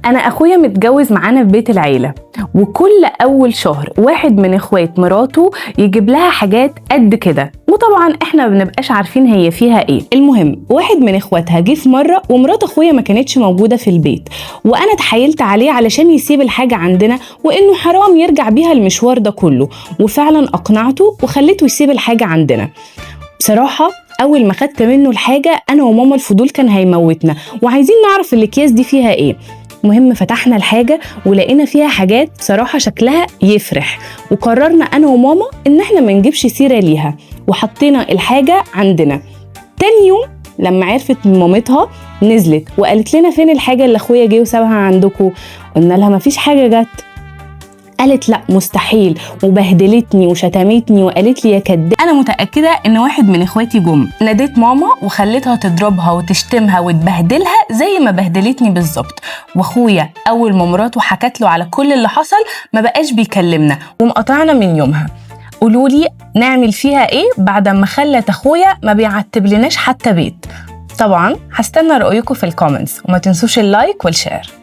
انا اخويا متجوز معانا في بيت العيله، وكل اول شهر واحد من اخوات مراته يجيب لها حاجات قد كده، وطبعا احنا ما بنبقاش عارفين هي فيها ايه. المهم واحد من اخواتها جه في مره ومرات اخويا ما كانتش موجوده في البيت، وانا اتحايلت عليه علشان يسيب الحاجه عندنا وانه حرام يرجع بيها المشوار ده كله، وفعلا اقنعته وخليته يسيب الحاجه عندنا. بصراحه اول ما خدت منه الحاجه انا وماما الفضول كان هيموتنا وعايزين نعرف الاكياس دي فيها ايه. المهم فتحنا الحاجة ولقينا فيها حاجات بصراحة شكلها يفرح، وقررنا أنا وماما إن إحنا ما نجيبش سيرة ليها، وحطينا الحاجة عندنا. تاني يوم لما عرفت من مامتها نزلت وقالت لنا فين الحاجة اللي أخويا جه وسابها عندكم؟ قلنا لها مفيش حاجة جت. قالت لا مستحيل، وبهدلتني وشتمتني وقالت لي يا كداب. انا متاكده ان واحد من اخواتي جم. ناديت ماما وخليتها تضربها وتشتمها وتبهدلها زي ما بهدلتني بالظبط. واخويا اول ما مراته حكت له على كل اللي حصل ما بقاش بيكلمنا ومقطعنا من يومها. قولوا لي نعمل فيها ايه بعد ما خلت اخويا ما بيعتبلناش حتى بيت؟ طبعا هستنى رايكم في ال comments، وما تنسوش ال like وال share.